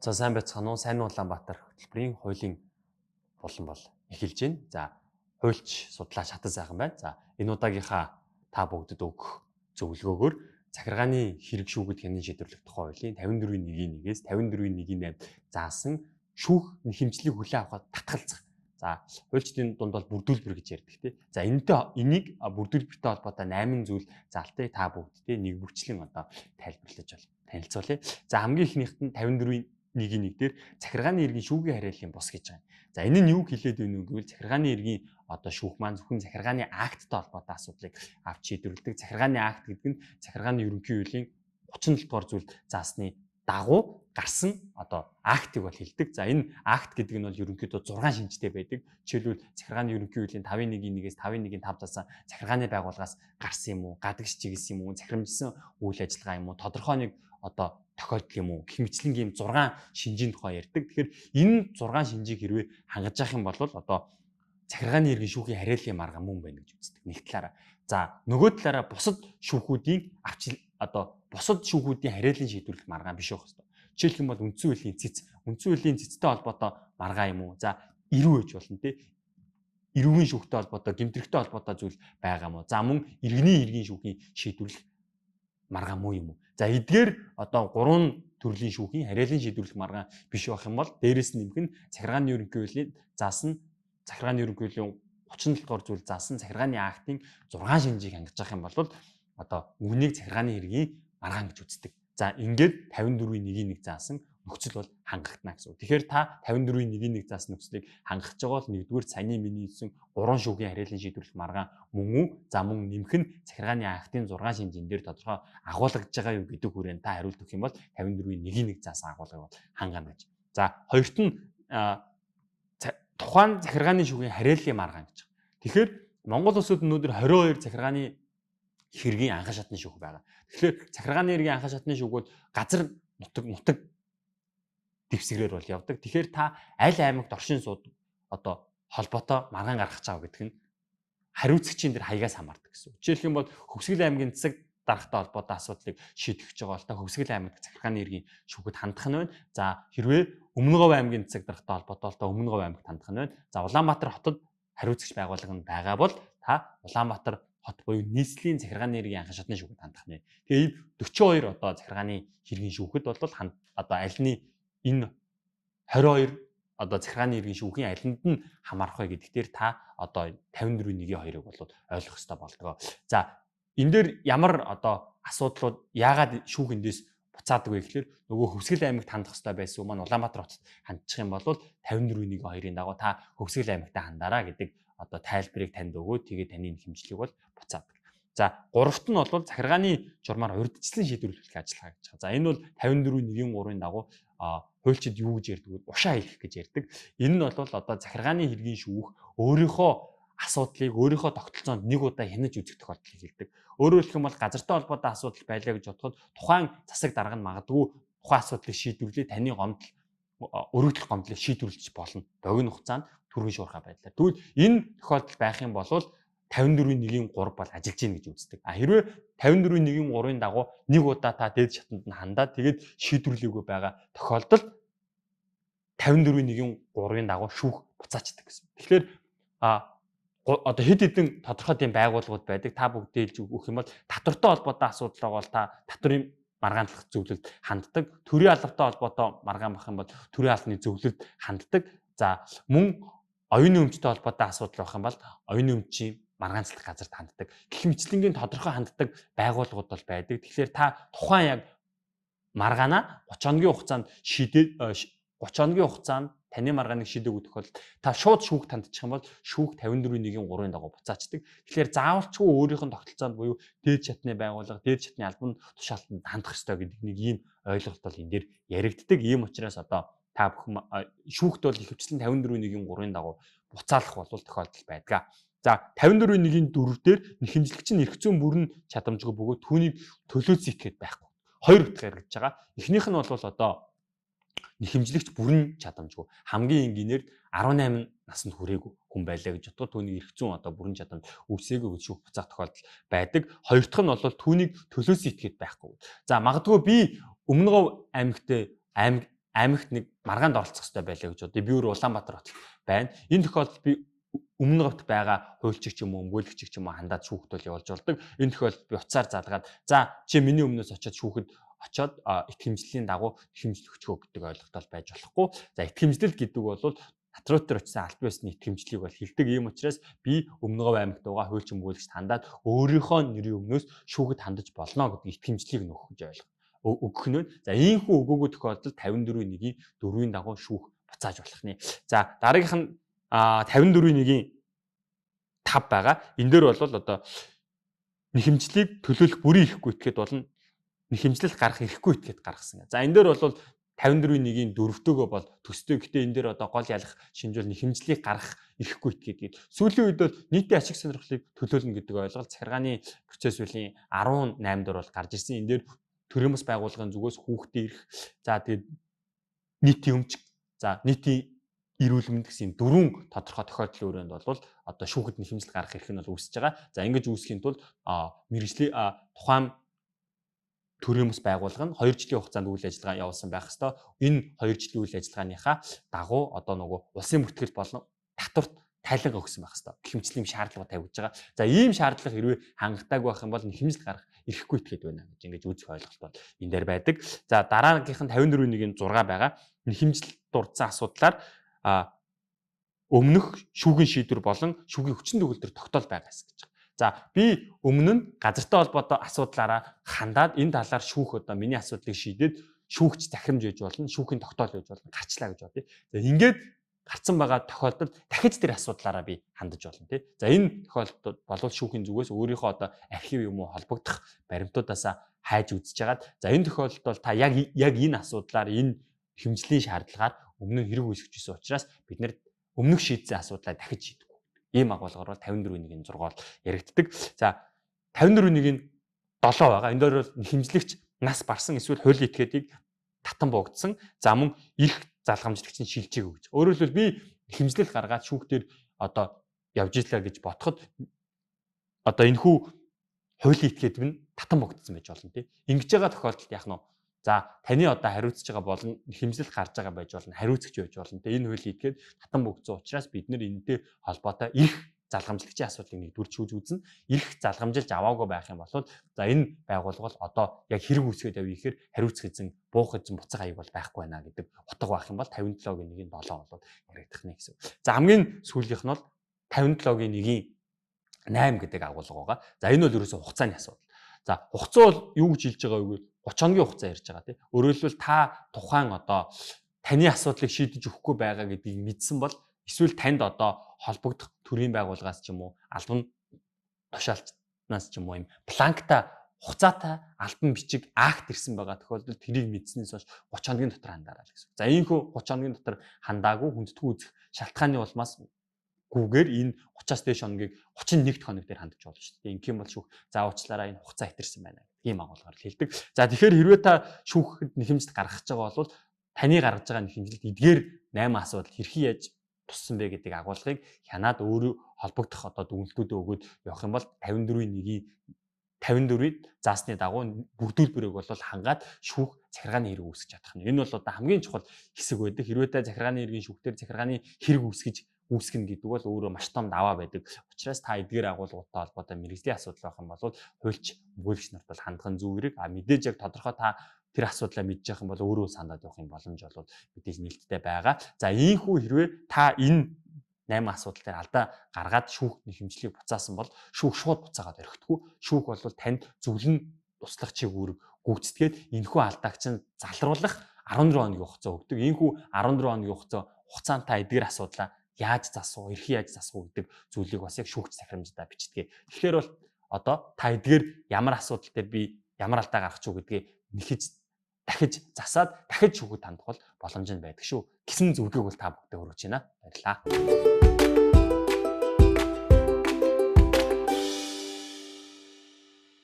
За сайн байцгаана уу? Сайн Улаанбаатар хөтөлбөрийн хуулийн булан бол эхэлж байна. За хуульч судлаач Хатан сайхан байна. За энэ удаагийнхаа та бүгдэд өгөх зөвлөгөөгөөр захиргааны хэрэг шүүгэд хянан шийдвэрлэх тухай хуулийн 54-1-1-ээс 54-1-8 заасан шүүх хэмжлийг хүлээн авахад татгалзах. За хуульчдын дунд бол бүрдүүлбэр гэж ярьдаг тий. За энэтэй энийг бүрдүүлбэртэй холбоотой 8 зүйл заалтыг та бүгдтэй нэг бүрчлэн одоо тайлбарлаж бол танилцуулъя. За хамгийн эхнийхэд нь 54-1-1 дээр захиргааны иргэн шүүхийн хариаллын бус гэж байгаа. За энэ нь юу хэлээд байна вэ гэвэл захиргааны иргэн одоо шүүх маань зөвхөн захиргааны акттай холбоотой асуудлыг авч шийдвэрлэдэг. Захиргааны акт гэдэг нь захиргааны ерөнхий хуулийн 37 дугаар зүйлд заасны дагуу гарсан одоо актыг бол хэлдэг. За энэ акт гэдэг нь бол ерөнхийдөө 6 шинжтэй байдаг. Жишээлбэл захиргааны ерөнхий хуулийн 5-1-1-ээс 5-1-5 заасан захиргааны байгууллагаас гарсан юм уу, гадагш чиглэсэн юм уу, захирамжсан үйл ажиллагаа юм уу, тодорхой нэг одоо тохиолдол юм уу гэх мэтлэн ийм 6 шинжийн тухай ярьдаг. Тэгэхээр энэ 6 шинжийг хэрвээ хангаж явах юм бол одоо захиргааны иргэн шүүхийн хариаллын маргаан мөн байна гэж үздэг. Нэг талаараа. За нөгөө талаараа бусад шүүхүүдийн авч одоо бусад шүүхүүдийн хариаллын шийдвэрлэх маргаан биш байх хэвээр. Жишээлх юм бол үндсэн хуулийн цэц, үндсэн хуулийн цэцтэй холбоотой маргаан юм уу? За эрүү гэж болно те. Эрүүгийн шүүхтэй холбоотой, гэмтрэгтэй холбоотой зүйл байгаа юм уу? За мөн иргэний иргэн шүүхийн шийдвэрлэх маргаан муу юм уу? За эдгээр одоо гурван төрлийн шүүхийн хариаллын шийдвэрлэх маргаан биш байх юм бол дээрэс нь нэмэх нь захиргааны ерөнхий хуулийн заасан захиргааны ерөнхий хуулийн 37 дугаар зүйл заасан захиргааны актын 6 шинжийг хангаж явах юм бол одоо үүнийг захиргааны хэргийн маргаан гэж үздэг. За ингээд 54-1-1 заасан нөхцөл бол хангагдана гэсэн үг. Тэгэхээр та 54-1-1 заасан нөхцөлийг хангах байгаа бол нэгдүгээр саяны миний хэлсэн гурван шүүхийн хариаллын шийдвэрлэх маргаан мөн үү? За мөн нэмэх нь захиргааны актын 6 шинжин дээр тодорхой агуулгаж байгаа юу гэдэг хүрээнд та хариулт өгөх юм бол 54-1-1 заасан агуулгыг бол хангана гэж. За хоёрт нь тухайн захиргааны шүүхийн хариаллын маргаан гэж. Тэгэхээр Монгол улсад өнөөдөр 22 захиргааны хэргийн анхан шатны шүүх байгаа. Тэгэхээр захиргааны хэргийн анхан шатны шүүх бол газар нутаг дэвсгэрээр бол явдаг. Тэгэхээр та аль аймагт оршин сууд одоо холбоотой маргаан гаргах чаа гэдэг нь хариуцагчийн дээр хаягаас хамаардаг гэсэн. Жишээлх юм бол Хөвсгөл аймгийн засаг даргатай холбоотой асуудлыг шийдэх гэж байгаа бол та Хөвсгөл аймагт захиргааны хэргийн шүүхэд хандах нь байна. За хэрвээ Өмнөговь аймгийн засаг даргатай холбоотой бол та Өмнөговь аймагт хандах нь байна. За Улаанбаатар хотод хариуцагч байгууллага нь байгаа бол та Улаанбаатар хот буюу нийслэлийн захиргааны хэргийн анхан шатны шүүхэд хандах нэ. Тэгээ ийм 42 одоо захиргааны хэргийн шүүхэд бол одоо альны энэ 22 одоо захиргааны хэргийн шүүхийн алинд нь хамаарах вэ гэдэг дээр та одоо 54-1-2-ыг бол ойлгох ёстой болдгоо. За энэ дээр ямар одоо асуудлууд яагаад шүүх эндээс буцаадаг вэ гэхээр нөгөө Хөвсгөл аймагт хандах ёстой байсан маань Улаанбаатар хотод хандчих юм бол 54-1-2-ын дагуу та Хөвсгөл аймагтаа хандаараа гэдэг одоо тайлбарыг танд өгөөд тэгээ таны хэмжлийг бол буцаадаг. За гуравт нь бол захиргааны журмаар урьдчилан шийдвэрлэх ажиллагаа гэж байгаа. За энэ бол 54-1-3-ын дагуу хуульчид юу гэж ярьдаг вэ? Ушаа хийх гэж ярьдаг. Энэ нь бол одоо захиргааны хэргийн шүүх өөрийнхөө асуудлыг өөрийнхөө тогтолцоонд нэг удаа хянаж үзэх тохиолдлыг хэлдэг. Өөрөөр хэлэх юм бол газартай холбоотой асуудал байлаа гэж бодоход тухайн засаг дарга нь магадгүй тухайн асуудлыг шийдвэрлээ таны гомдол өргөдөх гомдлыг шийдвэрлэж болно. Богино хугацаанд түргэн шуурхай байдлаар. Тэгвэл энэ тохиолдол байх юм бол 54-1-3 бол ажиллаж гин гэж үздэг. А хэрвээ 54-1-3-ын дагуу нэг удаа та дээд шатанд нь хандаад тэгээд шийдвэрлээгүй байгаа тохиолдолд 54-1-3-ын дагуу шүүх буцаачдаг гэсэн. Тэгэхээр одоо хэд хэдэн тодорхой тийм байгууллагууд байдаг. Та бүгдээ хэлж өгөх юм бол татвартай холбоотой асуудал байгаа бол та татварын маргаандлах зөвлөлд ханддаг. Төрийн албатай холбоотой маргаан бах юм бол төрийн албаны зөвлөлд ханддаг. За мөн оюуны өмчтэй холбоотой асуудал байх юм бол оюуны өмчийн маргаанцлах газарт ханддаг. Гэх мэтлэнгийн тодорхой ханддаг байгууллагууд бол байдаг. Тэгэхээр та тухайн яг маргаанаа 30 хоногийн хугацаанд шийдээд 30 хоногийн хугацаанд таны маргааныг шийдээгүй тохиолдолд та шууд шүүхт хандчих юм бол шүүх 54-1-3-ын дагуу буцаачдаг. Тэгэхээр заавалчгүй өөрийнх нь тогтолцоонд буюу дээд шатны байгууллага, дээд шатны албан тушаалтанд хандах ёстой гэдэг нэг ийм ойлголт бол энэ дээр яригддаг. Ийм учраас одоо та бүхэн шүүхт бол ихэвчлэн 54-1-3-ын дагуу буцаалах бол тохиолдол байдаг. За 54-1-4 дээр нэхэмжлэгч нь эрх зүйн бүрэн чадамжгүй бөгөөд түүнийг төлөөс итгээд байхгүй. Хоёр утга яригдж байгаа. Эхнийх нь бол одоо нэхэмжлэгч бүрэн чадамжгүй. Хамгийн энгийнээр 18 наснд хүрээгүй хүн байлаа гэж бодоход түүнийг эрх зүйн одоо бүрэн чадамж үүсээгүй гэж шүүх буцаах тохиолдол байдаг. Хоёр дахь нь бол түүнийг төлөөс итгээд байхгүй. За магадгүй би Өмнөговь аймагт аймаг аймагт нэг маргаанд оролцох хэрэгтэй байлаа гэж бодъё. Би өөр Улаанбаатар хотод байна. Энэ тохиолдолд би өмнө говьт байгаа хуульчиг ч юм уу, өмгөөлөгчийг ч юм уу хандаад шүүхт бол явуулж болдог. Энэ тохиолдолд би утсаар залгаад за чи миний өмнөөс очиод шүүхэд очиод итгэмжлэлийн дагуу итгэмжлэл өгчгөө гэдэг ойлголт бол байж болохгүй. За итгэмжлэл гэдэг бол татвар дээр очисан албан ёсны итгэмжлэлийг бол хилдэг. Ийм учраас би Өмнө Говь аймагт байгаа хуульч өмгөөлөгчд хандаад өөрийнхөө нэрийн өмнөөс шүүхэд хандаж болно гэдэг итгэмжлэлийг нөхөх гэж ойлгох. Өгөх нь. За ийхүү өгөөгүй тохиолдолд 54-1-ийн 4-ийн дагуу шүүх буцааж болох нэ. За дараагийнх нь 54-1-ийн 5 байгаа. Энэ дээр бол одоо нэхэмжлийг төлөөлөх бүрийн ирэхгүй итгэхэд болно. Нэхэмжлэл гарах ирэхгүй итгэхэд гаргасан. За энэ дээр бол 54-1-ийн 4-тэйгөө бол төстэй. Гэтэ энэ дээр одоо гол ялах шинж бол нэхэмжлийг гаргах ирэхгүй итгээд. Сүүлийн үед бол нийтийн ашиг сонирхлыг төлөөлнө гэдэг ойлголт захиргааны процесс үеийн 18 дээр бол гарч ирсэн. Энэ дээр төрийн бас байгууллагын зүгээс хүүхдээ ирэх, за тэгээд нийтийн өмч, за нийтийн эрүүл мэнд гэсэн дөрвөн тодорхой тохиолдлын өрөөнд бол одоо шүүхэд нэхэмжил гаргах эрх нь бол үүсэж байгаа. За ингэж үүсгэхийн тулд мэргэжлийн тухайн төрийн бас байгууллага нь 2 жилийн хугацаанд үйл ажиллагаа явуулсан байх ёстой. Энэ 2 жилийн үйл ажиллагааныхаа дагуу одоо нөгөө улсын бүртгэл болон татварт тайлангаа өгсөн байх ёстой. Гэх мэтлийн шаардлага тавигдж байгаа. За ийм шаардлага хэрвээ хангалтаагүй байх юм бол нэхэмжил гарах эрхгүй итгээд байна гэж ингэж үзэх ойлголт бол энэ дээр байдаг. За дараагийнх нь 54-1-ийн 6 байгаа. Нэхэмжил дурдсан асуудлаар өмнөх шүүхийн шийдвэр болон шүүхийн хүчин төгөлдөр тогтоол байгаа гэж байгаа. За би өмнө нь газартай холбоотой асуудлаараа хандаад энэ талаар шүүх одоо миний асуудлыг шийдээд шүүгч захирамж байж болно, шүүхийн тогтоол байж болно, гарчлаа гэж бодъё. За ингээд гарцсан байгаа тохиолдолд дахиж тэр асуудлаараа би хандаж болно тий. За энэ тохиолдолд болвол шүүхийн зүгээс өөрийнхөө одоо архив юм уу холбогдох баримтуудаасаа хайж үзэж хагаад за энэ тохиолдолд бол та яг энэ асуудлаар энэ хэмжлийн шаардлагаар өмнө нь хэрэг үүсгэж ирсэн учраас бид нэр өмнөх шийдсэн асуудлаа дахиж шийдэх. Ийм агуулгаар бол 54-1-ийн 6 бол яригддаг. За 54-1-ийн 7 байгаа. Энэ дээр бол хэмжлэгч нас барсан эсвэл хуулийн этгээдийг татан буугдсан. За мөн эрх залгамжлагч нь шилжээг өгч. Өөрөөр хэлбэл би хэмжлэл гаргаад шүүхтэр одоо явж ийлээ гэж бодоход одоо энэ хүү хуулийн этгээд нь татан буугдсан байж болно тий. Ингэж байгаа тохиолдолд яах нь вэ? За таны одоо хариуцж байгаа болон хэмжлэл гарч байгаа байж болно, хариуцагч байж болно. Тэгээ энэ хуулийн этгээд татан бөгцсөн учраас бид нэр энэтэй холбоотой эрх залгамжлагчийн асуудлыг нэгдүгээр шүүж үзнэ. Эрх залгамжилж аваагүй байх юм бол за энэ байгууллага бол одоо яг хэрэг үүсгээд явъя гэхээр хариуцах эзэн, буух эзэн, буцах аяг бол байхгүй байна гэдэг утга байх юм бол 57-гийн 1-ийн 7 болоод яригдах нэ гэсэн. За хамгийн сүүлийнх нь бол 57-гийн 1-ийн 8 гэдэг агуулга байгаа. За энэ бол ерөөсөө хугацааны асуудал. За хугацаа бол юу гэж хэлж байгаа вэ гэвэл 30 хоногийн хугацаа ярьж байгаа тий. Өөрөөр хэлбэл та тухайн одоо таны асуудлыг шийдэж өгөхгүй байгаа гэдгийг мэдсэн бол эсвэл танд одоо холбогдох төрийн байгууллагаас ч юм уу албан тушаалтнаас ч юм уу юм бланкта хугацаатай албан бичиг акт ирсэн байгаа тохиолдолд тэрийг мэдснээс хойш 30 хоногийн дотор хандаарай л гэсэн. За ийхүү 30 хоногийн дотор хандаагүй хүндэтгүү үзэх шалтгааны улмаас гүүгээр энэ 30-аас дээш хоногийг 31 хоног дээр хандаж болно шүү дээ. Ингэх юм бол шүүх заавчлаараа энэ хугацаа хэтэрсэн байна гэдэг ийм агуулгаар л хэлдэг. За тэгэхээр хэрвээ та шүүхэд нэхэмжлэл гаргах гэж байгаа бол таны гаргаж байгаа нэхэмжлэлд эдгээр 8 асуудал хэрхэн яаж туссан бэ гэдэг агуулгыг хянаад өөрөө холбогдох одоо дүгнэлтүүдээ өгөөд явах юм бол 54-ийн 54-ийн заасны дагуу бүрдүүлбэрийг бол хангаад шүүх захиргааны хэрэг үүсгэж чадах нь. Энэ бол одоо хамгийн чухал хэсэг байдаг. Хэрвээ та захиргааны хэргийн шүүхтэр захиргааны хэрэг үүсгэнэ гэдэг бол өөрөө маш том даваа байдаг. Учираас та эдгээр агуулгуудтай холбоотой мэргэжлийн асуудал байх юм бол хуульч мөргөлөгч нарт бол хандах нь зөв хэрэг. А мэдээж яг тодорхой та тэр асуудлаа мэдж явах юм бол өөрөө сандаад явах юм боломж бол мэдээж нээлттэй байгаа. За ийхүү хэрвээ та энэ 8 асуудал дээр алдаа гаргаад шүүх нэхэмжлийг буцаасан бол шүүх шууд буцаагаад орхихгүй. Шүүх бол танд зөвлөн туслах чиг үүрэг гүйцэтгээд энэхүү алдааг чинь залруулах 14 хоногийн хугацаа өгдөг. Ийхүү 14 хоногийн хугацаанд та эдгээр асуудлаа яаж засах уу, эрхий яаж засах уу гэдэг зүйлийг бас яг шүүгч захирамждаа бичдэг. Тэгэхээр бол одоо та эдгээр ямар асуудал дээр би ямар алдаа гаргах уу гэдгээ нэхэж дахиж засаад дахиж шүүхэд хандах бол боломж нь байдаг шүү. Гэсэн зөвлөгөөг бол та бүгдэд хүргэж байна. Баярлалаа.